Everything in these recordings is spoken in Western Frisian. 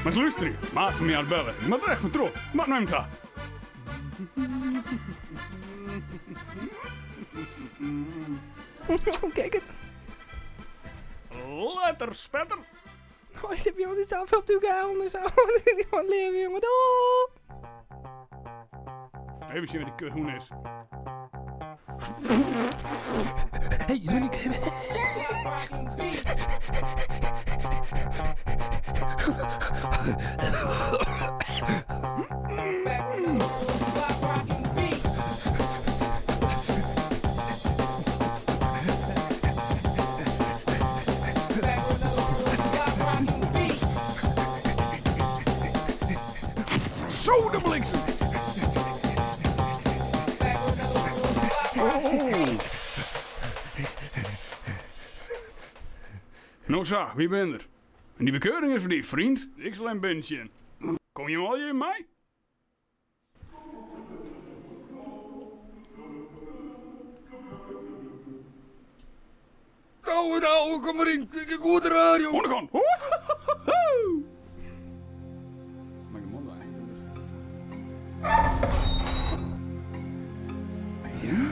Moatst lústerje, maat fan my hat belle. Ik moat der echt fan troch. Ik moat nei him ta. Kijk het. Letter, spetter. Oh, ik heb je altijd zoveel op de en zo. Gewoon leven, jongen. Doei. Even zien waar die kuthoen is. Hey, ben ik. Zo de bliksem! Oh. No sa, wy binne der. En dy bekeuring is foar dy, vriend. Ik sil even binnen sjen. Komme jim allegear mei? Douwe, douwe, kom mar yn. Ik goed radio. Oan de kant. Maak de mond Ja?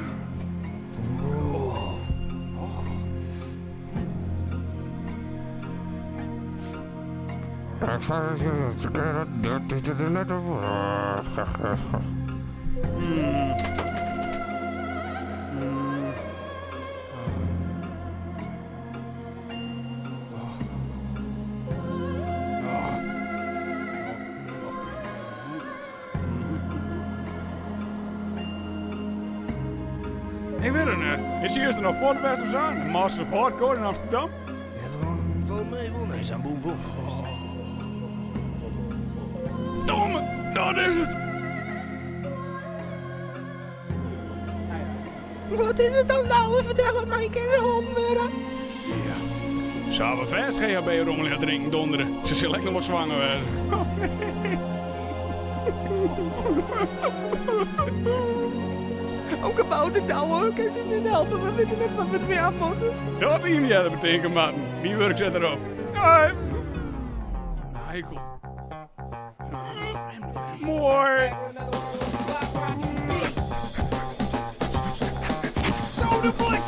Ik wit it net. Is hy juster noch fuort west of sa? De Masters of Hardcore yn Amsterdam? Ja, falt my wol nei sa'n boem boem. Domme, dat is it! Wat is it dan nou? Fertel it my, kin se holpen wurde? Ja. Se hawwe fêst GHB rommel yn har drinken dondere. Se sil ek noch wol swanger wêze. O kabouter Douwe, kin se net helpe? We witte net wat we dermei aan moatte. Dat hiene je earder betinke moatten. Myn wurk sit derop. Hoi. Michael. Moai. Zo de bliksem!